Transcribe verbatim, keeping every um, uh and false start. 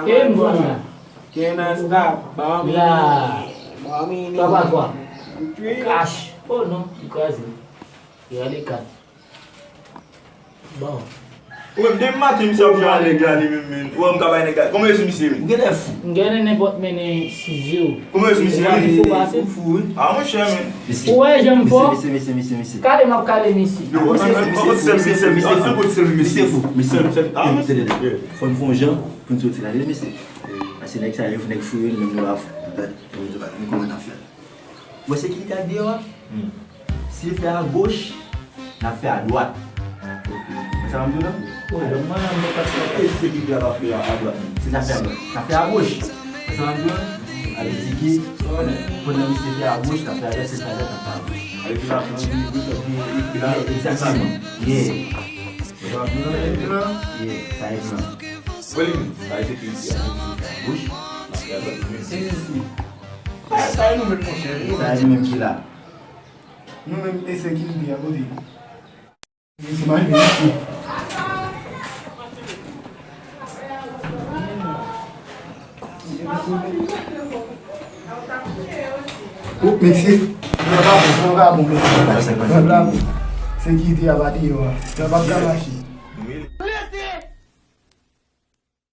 E m konn la. Can't stop, Bami. La. Bami. Papa kwa. Kash. Oh non, li kraze. Li rale kat. Bon. Ou menm, depi maten, misye ap jwe a nèg la, li menm, menm. Ou wè m ka bay nèg la. Kòman yo sou misye, menm? Ou genlè fou. M genlè nenpòt mennen sis zewo. Kòman yo sou misye, menm? Li fou pase. Ou fou, wi. Ah, monchè, menm. Ou wè jan m fò? Mesye, mesye, mesye, mesye. Kale m ap kale mesye. Yo, misye fou, misye fou, misye fou, misye fou. Misye fou, misye fou. Tande, tande. Fò n fè yon jan pou n soti la, tande, mesye. Paske nèg sa yo, nèg fou yo, nou menm nou pa fou. Tande, nou kòman n ap fè. Bon, se ki li t ap di yo a? Si l fè agoch, n ap fè adwat. Konprann sa m ap di w la? Wi, donk mwen menm, mwen pa t... E se ki l ap fè adwat menm? Se l ap fè adwat. N ap fè agoch. Konprann sa m ap di w la? Sa vle di ke pandan misye fè agoch, n ap fè adwat, se l fè adwat, n ap fè agoch. Egzakteman. Yeah. Konprann sa m ap di w la? Yeah, sa e plan. Wè li menm, sa e sekirite a. Agoch. N ap fè adwat li menm. Se mesye. Sa, sa e nou menm, monchè. Sa e nou menm ki la. Nou menm e sekirite a kote. Mesye, manje mesye. O, mesye, nan pa bon, nan pa bon, mesye. Nan pa bon. Sekirite a pa deyò a. Nan pa ka mache.